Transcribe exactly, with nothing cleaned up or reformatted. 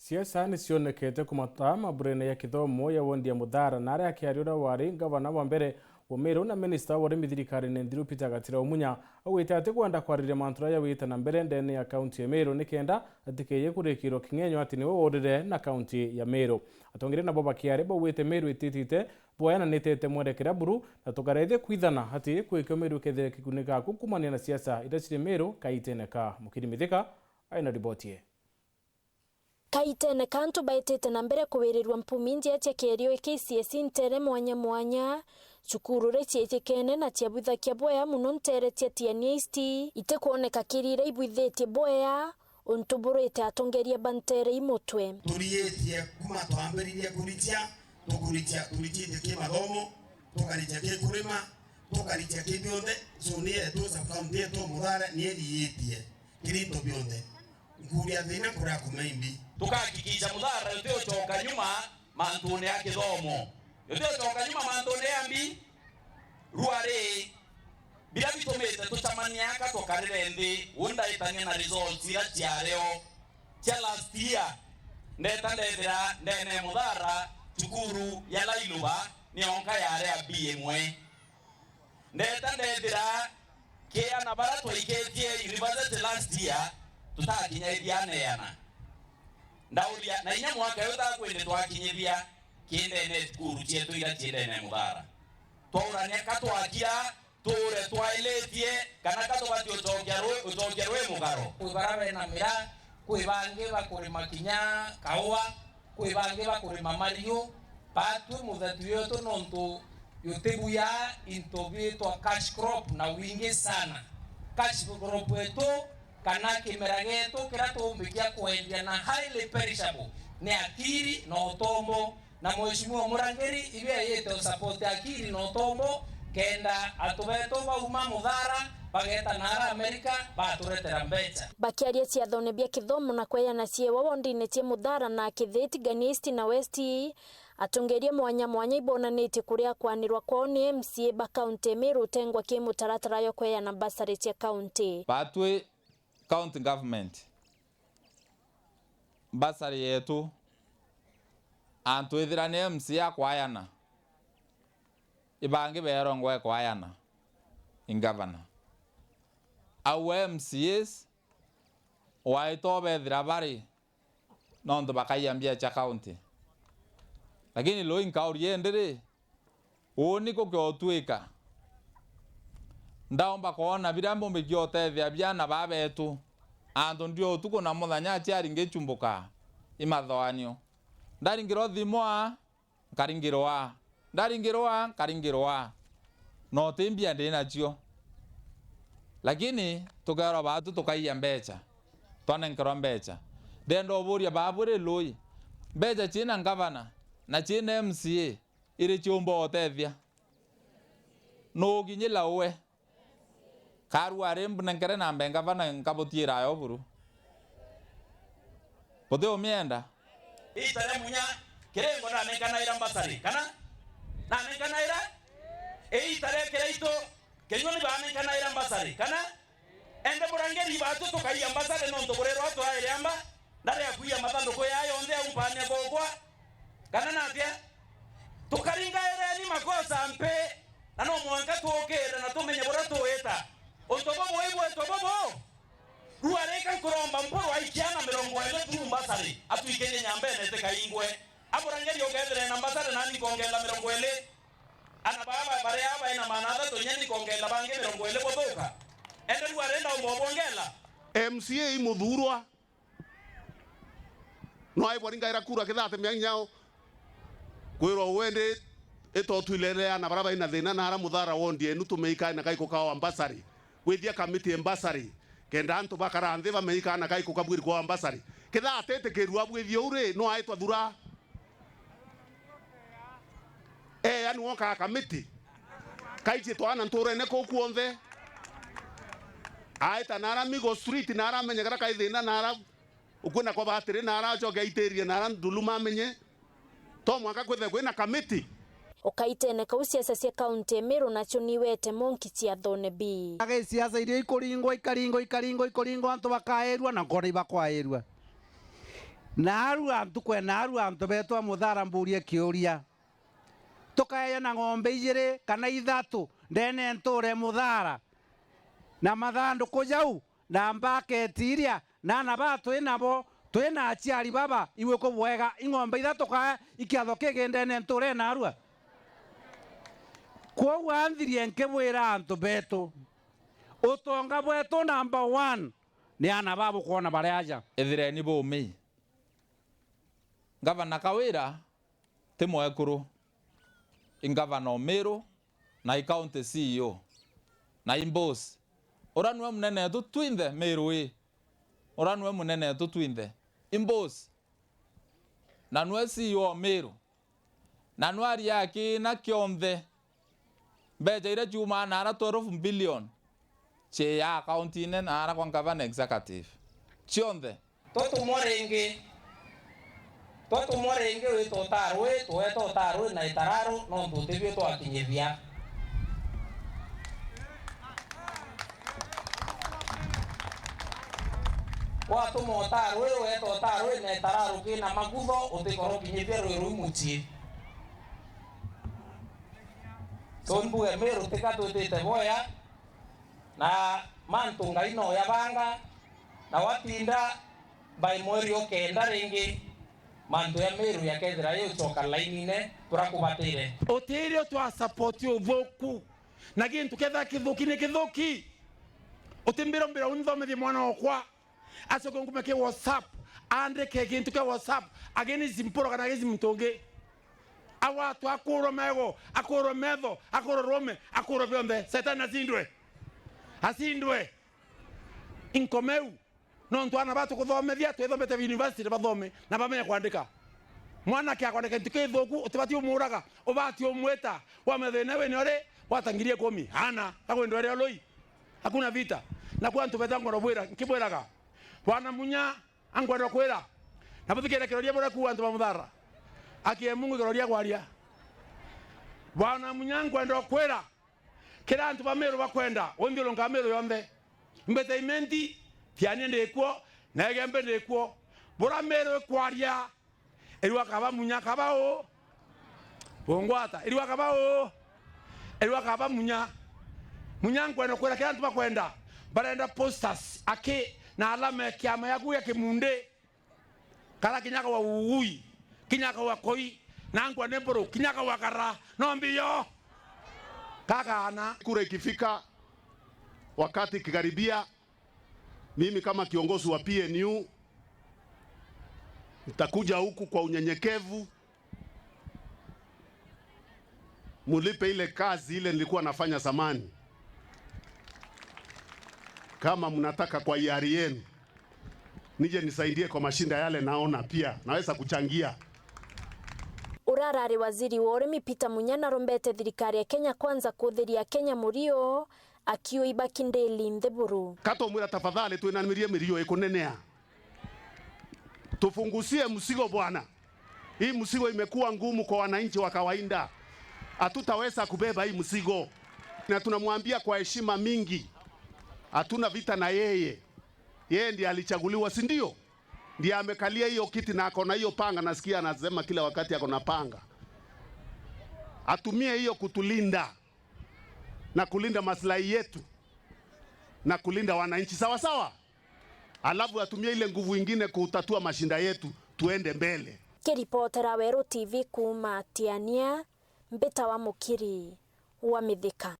Siasa ni cionekete kumata maburene ya kithomo ya wondi ya Muthara, na aria akiaria uria wari ngavana wa mbere wa Meru na minista wa urimi thirikarine nthiru Peter Gatira Umunya, augite ati kwenda kwariria mantu jaria jawite na mbere ndene ya kaunti ya Meru nikenda atikeye kurikirwa king'enyo ati niwe worire na kaunti ya Meru. Atongeria nabo bakiaria baugite Meru ititite bwaya na nitete mwerekera buru, na tukarethia kwithana ati kwikio Meru ikethire kiguni gaku kumania na siasa iria ciri Meru kaitene ka. Mukiri Mithika aina riboti ye. Kaitene ka antu baitite na mbere kuwirirua mpumi njia cia kierio K C S E ntere mwanya mwanya, cukuru iria ciijikene na ciabwithagia bwea muno ntere cia Tiania East, itikwoneka kiri iria ibwithitie bwea, untu burite atongeria ba ntere i mutwe. Turiitie kuma twambiririe kuricia, tukuricia, turichitie ki mathomo, tukaricia ki kurima, tukaricia ki bionthe, so ni yetu sub county yetu Muthara ni iriitie kiri into bionthe. Nkuria thina kuria kumaimbi. Tukahakikisha Muthara uti ucoka nyuma mantune ya kithomo. Uti ucoka nyuma mantune ya mbi. Rua ri, biria bitumite tucamania aka tukarire nthi, uu ndaitania na results iria ciario cia last year. Ndeta ndethira ndene Muthara, cukuru ya Lailuba ni yonka yari a B imwe. Ndeta ndethira ki ana baria twaikitie university last year, tutakinyithia ana iana. Ndauria, na inya mwaka uyu takwindi twakinyithia ki ndene cukuru cietu iria ciendene Muthara. Twaurania ka twakira tuure twailitie, kana ka tubati ucokia rwi-, ucokia rwi mugaro. Kwi baria bena miraa, kwi bangi bakurima kinya kaua, kwi bangi bakurima mariu. Batwi muthetu yetu nontu yutibuya into biitwa cash crop na wingi sana. Cash crop yetu kana kimera gietu kiria tuumbikia kwendia na highly perishable ni akiri na utombo. Na Mheshimiwa Murangiri, ibe ayite usupport akiri na utombo, kenda antu betu bauma Muthara, bageta naara Amerika, baturetera mbecha. Bakiaria ciathone bia kithomo na kweana ciewa wondine cia Muthara na Kithiti, Ngania East na West, atongeria mwanya mwanya ibonanitie kuria kwanirwa kwao ni M C A ba kaunti Meru utengwa ki mutaratara yo kweana bursary cia kaunti. Batwi county government, bursary yetu, antu ithira ni M C A akwayana, ibangi beerongwa ikwayana i ngavana. Au M C As waitwa bethira bari nontu bakaiya mbia cia county. Lakini lui nkauria indi ri, uuni gukiotwika, ndaumba kwona biria mbumbikia utethia biana baa betu, antu ndio utuku na muthenya aciari ngichumbuka i mathoanio. Ndaringirwa thimu aa, nkaringirwa aa. Ndaringirwa aa, nkaringirwa aa. No ti mbia ndi nacio. Lakini tukeerwa baatu tukaiya mbecha. Twanenkerwa mbecha. Ndenda uburia baabwire lui, mbecha ciina ngavana na ciina M C A iri ciumba utethia? Nuu kinyila uwe? Karu ari mbunenkere na mbe ngavana nkabutiira ayo buru. Buti umienda? Iita ria munya kiringo nanenkanaira mbasari, kana? Nanenkanaira? Iita ria kiraitu kinyua ni banenkanaira mbasari, kana? Ende murangeri baatu tukaiya mbasari nontu burirwa twaire amba, ndari ya kwiya mathanduku ya yonthe ya umpania gukwa, kana natia? Tukaringaireni makosa mpi, na no mwanka tuukire na tumenye buria tuwita. Untu bubu ibwitwa bubu? Rua rika nkuromba Mpuru aikia na mirongo iri tu mbasari, atwikirie nyambene itikaingwe. Amurangeri ukethire na mbasari nani nkongerera mirongo iri. Ana baba baria baina maana athatu nyeni nkongerera bangi mirongo iri buthuka. Ende rua renda umbo bwongela. M C A imuthuurwa. No aibwa ringaira kura kithate miangi nyao. Kwirwa uwe ndi itotwilele ana bara baina thina na ara muthara wondi enu tumeikae na kaiku kao ambasari. Gwithia kamiti ambasari. Kenda antu bakara nthi bameikae na kaiku kabwiri kwa ambasari. Kithate tikirua bwithio uri no aitwa thura. Eh, yani woka kamiti. Kaichi twana nturene kuu kuonthe. Aita nara Migo Street, nara amenyekana kai thina, nara ukwina kwa batiri, nara acoke aitirie, nara nduluma amenye. To mwanka kwithe kwina kamiti. Ukaitene kau siasa cia kaunti ya Meru nacio niwete monki ciathone bi. Aga siasa iria ikuringwa, ikaringwa, ikaringwa, ikuringwa, antu bakairua na nkona ibakwairua. Naarua ntuku e naarua antu beetwa Muthara, mbuurie kiuria. Tukaeja na ng'ombe ijiri kana ithatu ndene ntuure Muthara, na mathanduku jau na mbaketi iria na aana baa twi nabo, twi na aciari baba, iwe kubwega, ing'ombe ithatu kae ikiatho kigi ndene ntuure naarua? Kwou anthirie nkibwira antu beetu, utonga bweetu number one ni aana baa bukwona bari aja. Ithireni buumi. Ngavana Kawira ti mwekuru, i ngavana o Miru, na i county C E O, na i boss. Ura niwe munene wetu twinthe Miru ii. Ura niwe munene wetu twinthe. I boss. Na niwe C E O o Miru. Na niwe ariaa kiina kionthe. Mbeca iria ciumaa naara twelve billion, ciiyaa akauntiine naara kwa ngavana executive. Cionthe. Tutumwa ringi. Tutumwa ringi wita utarwi, tuweta utarwi na itararu, nontu utibio twakinyithia. Watuma utarwi, weta utarwi na itararu kina magutho, utikoro kinyithia rwi ruu mucii. So mbuge Miru tika twitite boya, na mantu Ngai no yabanga, na watinda by mweri o kenda ringi, mantu ya Miru yakethira yucoka lainine, turakubatire. Utirio twa support uthuku, na gintu kethira kithuki ni kithuki. Utimbira mbira unthomithie mwana okwa. Acoke ngume ki WhatsApp, andike gintu kia WhatsApp against Mpuru kana against muntu ungi. Agwatwa, akurwe mego, akurwe metho, akurwe ruume, akurwe bionthe. Setani acindwe. Acindwe. Inkomeu. Nontu aana ba tukuthomethia, twithomete university bathome, na bamenye kwandika. Mwanake akwandika gintu kithuku, utibati umuuraga, ubati umwita, wamenya thina wene uri, gwata ngiri ikumi. Aana, akwendwa ria lui. Hakuna vita. Naku antu beta ngoro bwira, nkibwiraga, Bwana Munya, ankwenda kwira, na buthikire kiroria buria kuuga antu ba Muthara. Aki e Mungu kiroria kwaria. Bwana Munya, ankwenda kwira, kira antu ba Miru bakwenda, unthiurunka Miru yonthe. Mbete Imenti, Tiania ndikuo, na Igembe ndikuo. Bura Miru ikwaria, Irua kaba Munya kaba uu. Bungwata. Irua kaba uu. Irua kaba Munya. Munya nkwenda kwira kira antu bakwenda. Barenda posters aki na alama ya kiama yaku ya kimundi. Kara kinya kawa ugui. Kinya kawa koi. Na nkwenda mburu. Kinya kawa kara. No mbio. Kakaana. Kura ikifika, wakati ikikaribia, mimi kama kiongozi wa P N U, nitakuja huku kwa unyenyekevu, mulipe ile kazi ile nilikuwa nafanya zamani. Kama mnataka kwa hiari yenu, nije nisaidie kwa mashinda yale naona pia naweza kuchangia. Uria arari waziri wa urimi Peter Munya narombete thirikari ya Kenya Kwanza kuthiria Kenya murio akiuiba kindili nthiburu. Katomwira, tafadhali, twinamirie mirio ikunenea. Tufungusie mzigo, bwana. Hii mzigo imekuwa ngumu kwa wananchi wa kawaida. Hatutaweza kubeba hii mzigo. Na tunamwambia kwa heshima mingi, hatuna vita na yeye. Yeye ndiye alichaguliwa, si ndio? Ndiye amekalia hiyo kiti na ako na hiyo panga, nasikia anasema kila wakati ako na panga. Atumie hiyo kutulinda na kulinda maslahi yetu na kulinda wananchi, sawa sawa? Alafu atumie ile nguvu ingine kutatua mashinda yetu, tuende mbele. Kiripotera Weru T V kuuma Tiania, mbitawa Mukiri wa Mithika.